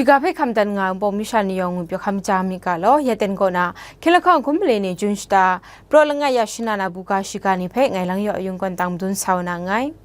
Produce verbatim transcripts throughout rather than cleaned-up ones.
Shiga hpe hkam dan nga ai Wunpawng masha ni yawng ngwi pyaw hkam ja mi ga law, ya ten kaw na, hkying lahkawng hkum mali ni Jun shata, praw langai ya shana na buga shiga ni hpe ngai lang yaw yung kawn tang madun sa wa na nngai.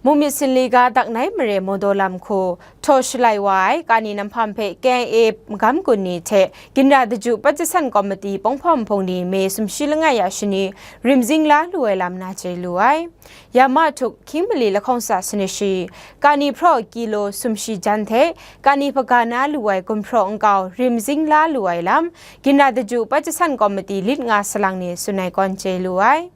Mukmyit Sinli ga Daknai mare Mawdaw lam hku htaw shalai wa ai kani namhpam hpe K I A magam gun ni hte ginra daju patjasan komiti ponghpawm hpung ni May sumshi langai ya shani rimzing la lu ai lam na chye lu ai. Ya ma htuk hkying mali lahkawng sa sanit shi, kani hpraw kilo sumshi jan hte kani hpaga na lu ai gumhpraw nkau rimzing la lu ai lam, ginra daju patjasan komiti lit nga salang ni tsun ai kawn chye lu ai.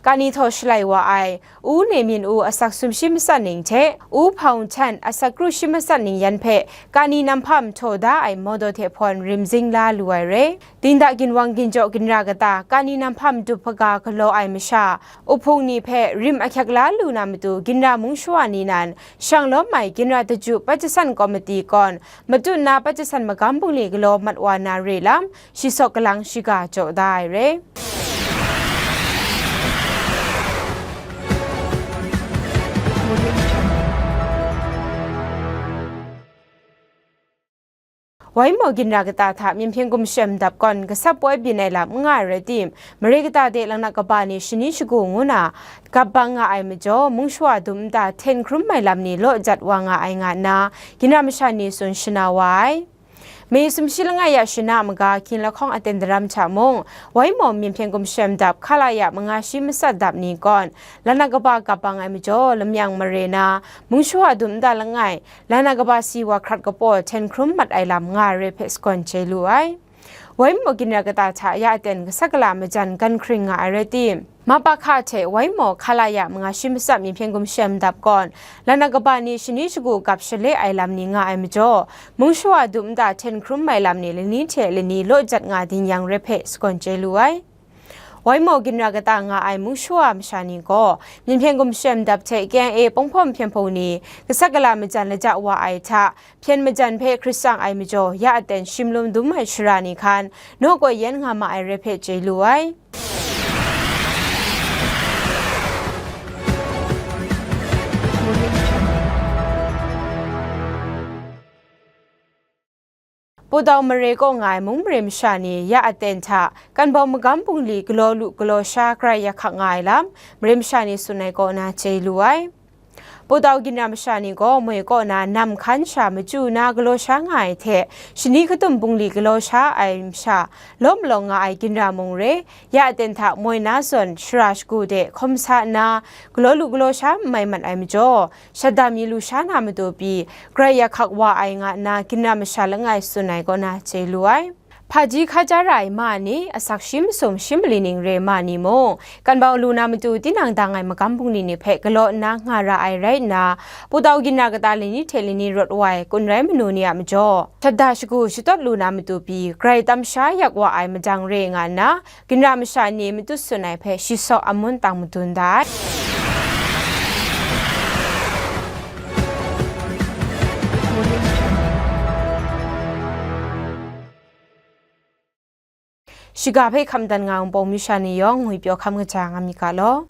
Kani htaw shalai wa ai, U Ne Myin U asak sumshi matsat ning hte, U Hpawng Htan asak kru shi matsat ning yan hpe, kani namhpam htaw da ai Mawdaw hte hpawn rimzing la lu ai re. Dingda ginwang ginjaw ginra kata, kani namhpam dup hpaga galaw ai masha, uhpung ni hpe rim ahkyak la lu na matu, ginra mung shawa ni nan, shang lawm ai ginra daju patjasan komiti kawn, matut na patjasan magam bungli galaw mat wa na re lam, shi sawk galang shiga jaw da ai re. Waimaw ginra kata hta Myen Hpyen Gumshem dap kawn gasap poi byin ai lam n nga ai rai tim, mare kata de laknak kaba ni shani shagu ngu na gap bang nga ai majaw, mung shawa dum nta hten hkrum ai lam ni law jat wa nga ai nga nna, ginra masha ni tsun shana wa ai. May sumshi langai ya shana maga hkying lahkawng aten daram hta mung, Waimaw Myen Hpyen Gumshem dap hkala ya manga shi matsat dap ni kawn, laknak kaba gap bang ai majaw, lamyang mare na, mung shawa dum nta langai, laknak kaba si wa hkrat kapaw hten hkrum mat ai lam nga ai re hpe sagawn chye lu ai. Waimaw ginra kata hta ya aten gasat gala majan gan hkring nga ai rai tim, Mapakha hte Waimaw hkala ya manga shi matsat Myen Hpyen Gumshem dap kawn, laknak kaba ni shani shagu gap shale ai lam ni nga ai majaw, mung shawa dum nta hten hkrum ai lam ni lani hte lani law jat nga ding yang re hpe sagawn chye lu ai. Waimaw ginra kata nga ai mung shawa masha ni gaw, Myen Hpyen Gumshem dap hte K I A ponghpawm hpyen hpung ni gasat gala majan laja wa ai hta, hpyen majan hpe hkrit tsang ai majaw, ya aten shim lum dum ai shara ni hkan, naw koi yan nga ma ai rai hpe chye lu ai. Pudau mare kaw nga ai mung mare masha ni ya aten hta, kanbau magam bungli galaw lu galaw sha grai ya hkak nga ai lam, mare masha ni tsun ai kaw na chye lu ai. Pudau ginra masha ni gaw moi kaw na nam hkan sha machyu na galaw sha nga ai hte, shani hkatum bungli galaw sha ai masha, lawm malawng nga ai ginra mung re, ya aten hta moi na zawn shara shagu de hkawm sa nna, galaw lu galaw sha n mai mat ai majaw, shada mi lu sha na matu pyi, grai ya hkak wa ai nga nna ginra masha langai tsun ai kaw na chye lu ai. Hpaji hkaja ra ai ma ni, asak shi masum shi mali ning re ma ni mung, kanbau lu na matu tinang dang ai magam bungli ni hpe galaw nna nga ra ai rai nna, Pudau ginra kata lani hte lani rawt wa ai kun rai manu ni a majaw, shada shagu shatawt lu na matu pyi, grai tam sha yak wa ai majang re nga nna, ginra masha ni matut tsun ai hpe shi sawk amun tang madun da ai. Shiga hpe hkam dan nga ai Wunpawng masha ni yawng ngwi pyaw hkam kaja nga mi ga law.